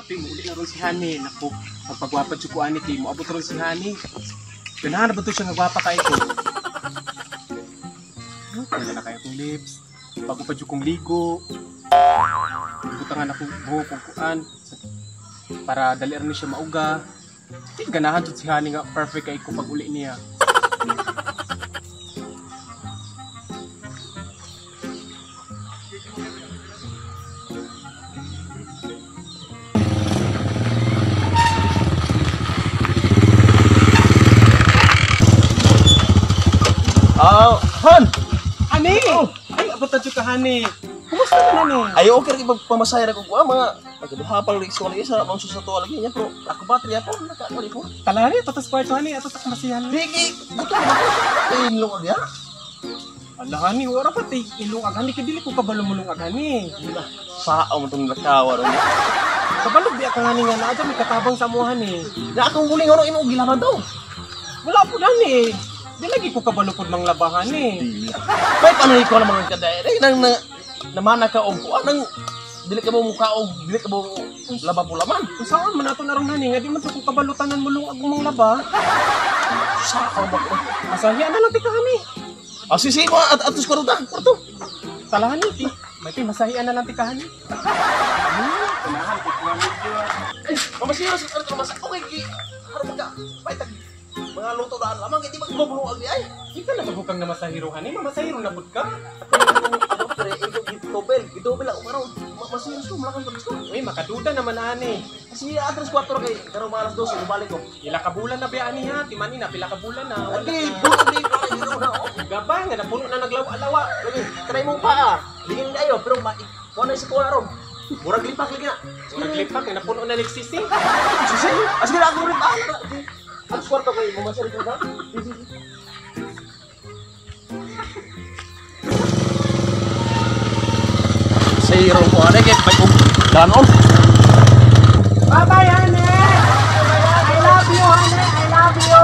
Kapi mo uli na ron si Hani. Naku, pagpagwapa jud ko ani kay moabot ron si Hani. Ganahan na ba to siya nga gwapa kay ko? Wala na kayo kong lips. Bago pa jud kong ligo. Butangan ako buhok kong kuan para dali ra ni siya mauga. Di ganahan jud si Hani nga perfect kay ko pag uli niya. Ah, Han! Hani! Ay, abot na jud ka Hani. Kumusta man ani? Ay, okay rin pamasahe na ko kuha, mga magkaduhapal rin sa lagi sa mga susato lagi niya, pero ako battery ako, nakakuha ko. Tala hani, ato tas kwarto hani, ato tas masihan. Bigi, gusto ko ba? Ay, ilong niya. Ala hani, wala pa tay ilungag hani kay dili ko kabalo mulungag hani. Sao mo itong lakawa ron. Kabalo biya ka hani nga naa may katabang sa amuhan eh. Na akong huling ano, imong gilaban daw. Wala po hani. Di lagi ko kabalo pod manglabahan eh. May panay ko ng mga kadaire, nang namana ka og kuha, nang dili ka mo mukha og dili ka mo laba po laman. Kung saan man ato naron hani nga di man to ko kabalo tanan mulungag manglaba. Sao ba ko? Asahian na lang ti ka hani. Ah, sisi mo at atos ko ta, kwarto. Tala hani ti. May ti masahian na lang ti ka hani. Kanahan ko nga medyo. Ay, mamasiro sa kwarto masa. Okay, gi. Harap ka. May tag mga luto daan lamang hindi magbubulungag di ay. Di ka nagabukang na masahiro hani, mamasahiro na pud ka. Ako pre, ikaw gitobel, gitobel ako karon. Masiro ko malakas pa gusto. Uy, makaduda naman ani. Kasi atres 4 kay karong mga alas 12 balik ko. Ila ka bulan na biya ani ha, timani na pila ka bulan na. Wala Lagi, na. bulag di ko ay na oh. Gabay nga napuno na naglawa-lawa. Lagi, try mo pa ah. Lingin kayo pero ma kuha na sa kuha ron. Murag lipak lagi na. Naglipak nga napuno na nagsisi. Sisi, asige na ako rin pa. Alas 4 kay mamasiro ko na. Sa ko ane kay pag danon. Bye-bye, Hane! I love you, Hane! I love you!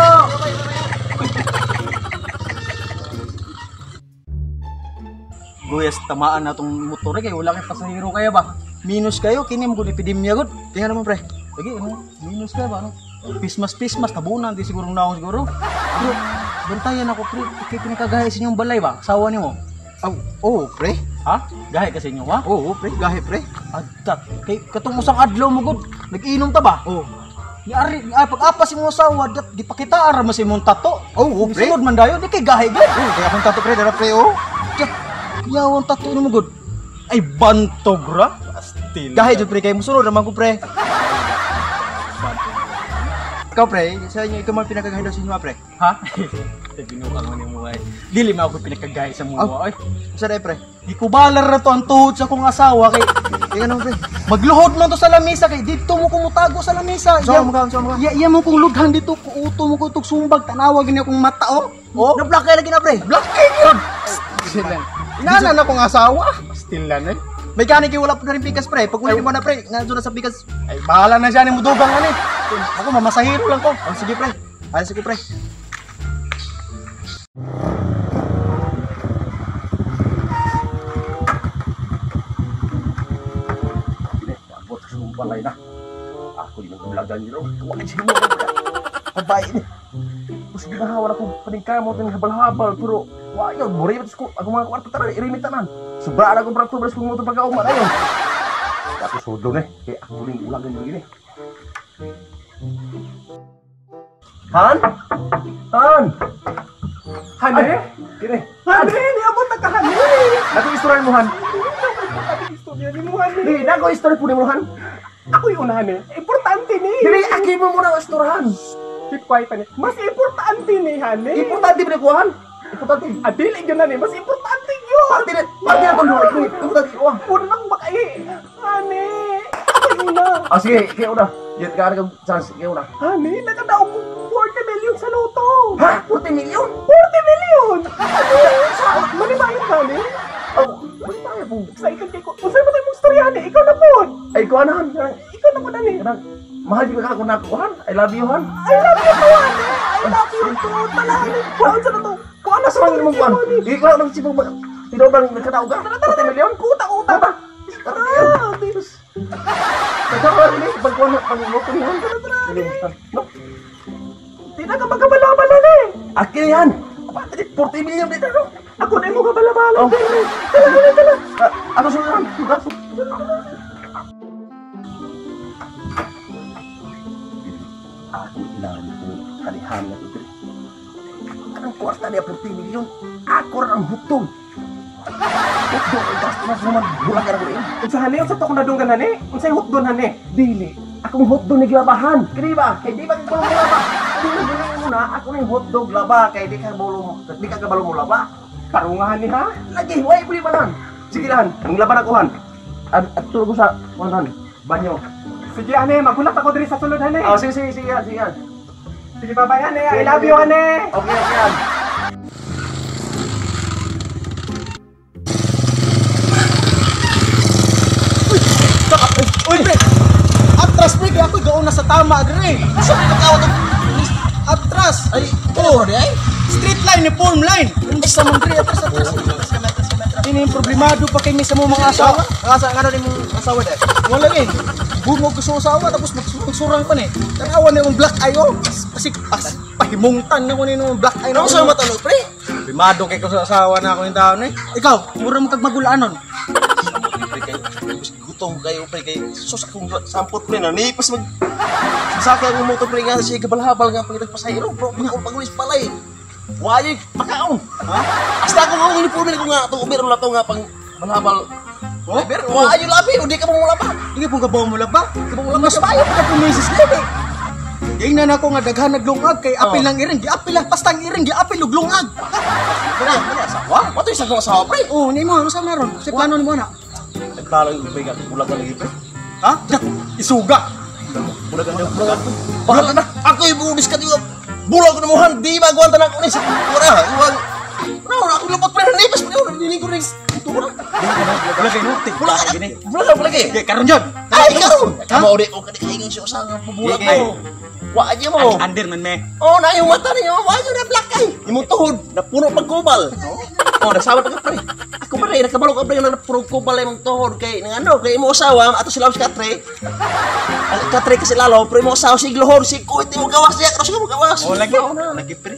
Guyas tamaan na tong motor kay wala kay pasahero kaya ba? Minus kayo kini mo gud epidemya gud. Tingnan naman pre. Lagi ano, minus kayo ba ano? Pismas pismas tabunan di siguro naong siguro. Pero bantayan ako pre, kay pinakagahi sa inyong balay ba? Asawa nimo. Aw, oh, pre. Ha? Gahi kasi inyo ha? Oo, pre, gahi pre. Adta, kay katong usang adlaw mo gud, nag-inom ta ba? Oh. Ni ari, ni ay, pag-apas imong asawa, dat gipakita ra man sa imong tato. Oo, pre. Sunod man dayon, di kay gahi gud. Oh, kaya akong tato pre, dara pre, oh. Tiyak, kuyawang tato nimo gud. Ay bantog ra. Astil. Gahi jud pre kay musunod raman ko pre. Ikaw pre, sa inyo ikaw man pinakagahi daw sa inyo pre. Ha? Binuka mo ni mo ay. Dili man ako pinakagahi sa mga ay. Sa day pre. Gikubalar na to ang tuhod sa akong asawa kay Tingnan naman pre. magluhod man to sa lamesa kay didto mo kumutago sa lamesa. Sa mo ka, sa mo ka. Iya mo kong lughan dito, kuuto mo ko tug sumbag tanawa gani akong mata oh. Oh, Na-block kay lagi na pre. black kay yun. Inana na akong asawa. Still lang eh. May gani kay wala pa na rin pikas pre. Pag uli mo na pre, nga na sa pikas. Ay bahala na siya ni mudugang ani. Ako mamasahiro lang ko. Oh, sige pre. Ay, sige pre. Abot sa balay na. Ako di mo ulagan nyo. Wala siya mo. Babae ni. Mas ginahawan ako paningkamot ng habal-habal pero wa yun, mura yun ko ako mga kwarto tara irimit tanan. Sobra na akong prato bres kung mo pagkauma na yun. Ako sudlo na eh. Kaya ako rin ulagan nyo gini. Han? Han? Hane? Kini. Hane, niabot na ka Hane. Ako istorya mo Han. Istorya ni mo Hane. Dili, nako istorya po ni mo Han. Ako yung una Hane. Importante ni. Dili, aki mo muna ang istoryahan. Keep quiet Hane. Mas importante ni Hane. Importante ba ni ko Han? Importante. Adili yun Hane. Mas importante yun. Parte na, parte na kung luhay ko. Importante ko. Una lang baka eh. Hane. Ako yung una. Ah, sige, kaya una. Yan, kaya kang chance, kaya una. Hane, nakadaog ko 40 million sa loto. Ha? 40 million? 40 million! Hane, manibayan Hane. Oh, manibayan po. Excited kay ko. Unsa ba tayo mong istorya Hane? Ikaw na po. Ay, ko ano, Han. Ikaw na po Hane. Mahal ko ka kung nako, Han. I love you, Han. I love you too, Hane. I love you too. Tala, Hane. Kuhaan sa na to. Kuhaan na Asa man imong kuhaan? Ikaw nang sibong tinood bang nakadaog ka? 40 million? Kuta, kuta. Kuta. Tara. Diyos. Nagkaroon ni pagkuha na pangluto niyan. Tara. No. Di na ka magkabalabala na eh. Akin yan. Kapatid, 40 million dito, no? Ako na yung kabalabala. Oh. Tala, tala, tala. Ako sunod. Ako ilang po kalihan na ito. Ang kwarta niya 40 million. Ako rin ang hutong. Hutong ang gasto na naman. Bulag ka na ko rin. Unsa hani? Unsa to akong nadunggan hani? Unsay hutdon hani? Dili. Akong hotdog ni glabahan. Kini ba? Kay di ba kay bulong laba? Dili dili mo na ako ning hotdog laba kay di ka bulong di ka kabalo mo laba. Parungahan ni ha? Lagi way puli man. Sige lan, ang laban ako han. At tulog ko sa kuan banyo. Sige hani, magulat ako diri sa sulod hani. Oh, sige sige sige sige. Sige bye-bye hani. I love you hani. Okay okay han. Uy, pre! Atras, pre! Kaya ako'y gaon na sa tama, dire! Sa pagkawat ang... Atras! Ay, oh, di ay. Street line ni form line! Unsa man, pre? Atras, atras! Ini yung problemado pa kay sa mong mga asawa. Ang asa ngano ni mong asawa dai? Wala eh. Bungog ko sa asawa tapos magsurang pa ni. Tanawan ni mong black eye oh. Kasi pas pahimungtan na ko ni mong black eye. Ano sa matalo, pre? Problemado kay ko sa asawa na ako yung taon eh. Ikaw, mura mo kag magulaanon. Pre kay gutom kayo pre kay sus akong sampot pre na nipas mag sasakay ang motor pre nga siya kabalhabal nga pangitag pasahero bro pag pagulis palay. Why pakaon? Ha? Hasta ako nga uniforme ko nga to meron na to nga pang balhabal. Oh? Pero wa ayo labi, hindi ka mo laba. Hindi po gabaw mo laba. Gabaw mo laba Mas maayo pa ka misis ni eh. Gingnan ako nga daghan naglungag kay apil lang iring, giapil lang pastang iring, giapil og lungag. Wala, wala asawa. Wato isa kong asawa pre. Oh, nimo ano sa naron? Sa plano nimo na? Nagplano yung pre nga bulag lagi pre. Ha? Isuga. Bulag ang bulag. Bahala na. Ako ibudis ka diwa. Bulag ko na muhan, di magwanta na ako ni sa wala. Iwang. No, ako lupot pre nipas pre. Dili ko rin. Ito ko na. Wala kay norte. Bulag ka. Bulag ka bulag eh. Kay karon jud. Ay, ikaw! Kamo di o kani kaingon siya sa nga pabulag ko. Wa aja mo. Under man me. Oh, na yung mata niyo. Wa na black ay. Imong tuhod napuno pag kubal. Oh, nasawa pa ka pre. Ako pa rin nakabalo ka pre na puro kubal imong tuhod kay nang ano kay imo asawa ato sila sa katre. Ang katre kasi lalo pero imo asawa si glohor si kuit imo gawas niya karon siya mo gawas. Oh, lagi. Lagi pre.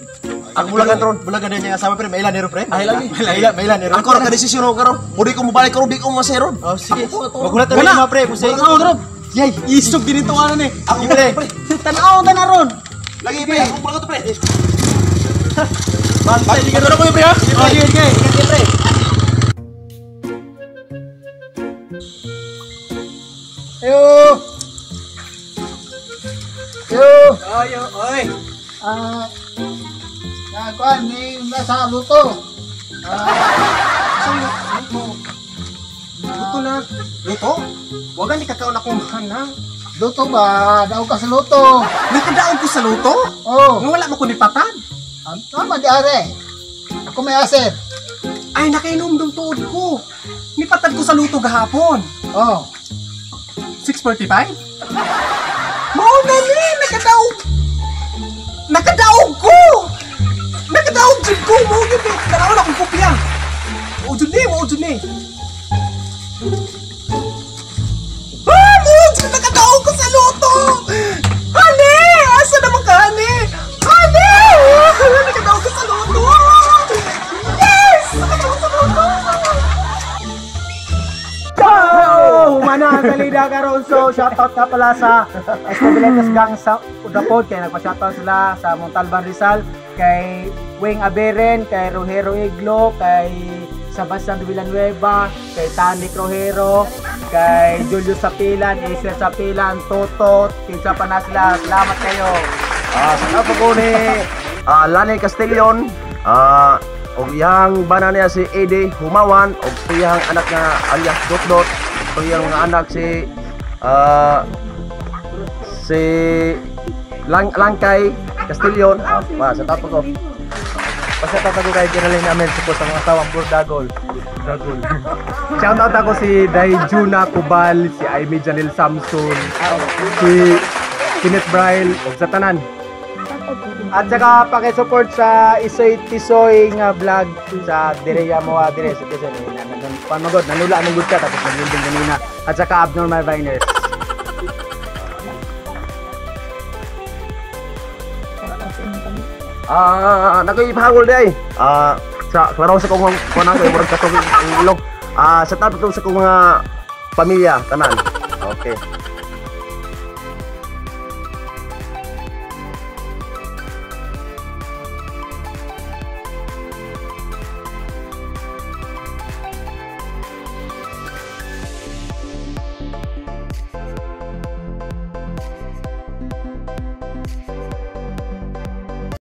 Ang bulagan ron. Bulagan din niya asawa pre, maila nero pre. Ay lagi. Maila, maila nero. Ako ra ka desisyon ako karon. Mudi ko mobalik karon di ko maseron. Oh, sige. Magulat na rin mga pre. Kung sa ikaw, Yay, isog din ito ano ni. Ako pre. Tanaw ta na ron. Lagi pre, ako bulagan to pre. Bantay Sige na ko pre ha. Okay, okay. Ingat pre. Ayo. Ayo. Oy, oy. Ah, kuan ni nasa luto. Luto na. Luto? Wag ni kakaon akong mahan ha. Luto ba? Daog ka sa luto. Nakadaog ko sa luto? Oh. Nga wala mo ko ni patad. Tama di are. Ako may aser. Ay, nakainom tuod ko. Nipatad ko sa luto gahapon. Oh. 6:45? Mao na ni, nakadaog. Nakadaog ko. Nakadaog jud ko mo gyud ni. Tanaw na akong kopya. Mao jud ni, mao jud ni. Ah, mao jud nakadaog ko sa luto. Hane, asa naman ka hane? Hane! Nakadaog ko sa luto. Yes! Nakadaog sa luto. Go! Humana ang salida karon. So, shoutout ka pala sa Escobiletas Gang sa Udapod. Kaya nagpa-shoutout sila sa Montalban Rizal, kay Wing Aberen, kay Rojero Iglo, kay Sebastian Villanueva, kay Tanik Rojero, kay Julius Sapilan, Acer Sapilan, Totot, kinsa pa na sila. Salamat kayo. Sa po ko ni Lani Castillon, og iyang bana niya si Eddie Humawan, og iyang anak nga alias Dot Dot, og iyang mga anak si si Langkay Castillon. Sa tapo ko. Pasyatout ako kay Geraldine Amel sa mga asawang Burdagol. Shoutout ako si Daijuna Kubal, si Amy Janel Samson, si Kenneth Braille, og sa tanan. At saka paki-support sa Isoy Tisoy nga vlog sa Direya Moa dire sa Tisoy. Kuan magod, nanula mo gud ka tapos naglindong kanina. At saka Abnormal Viners. Nagay pahagol di ay. Sa klaro sa kong kuan kay murag katong ang ilong. Sa tapat sa kong mga pamilya tanan. Okay.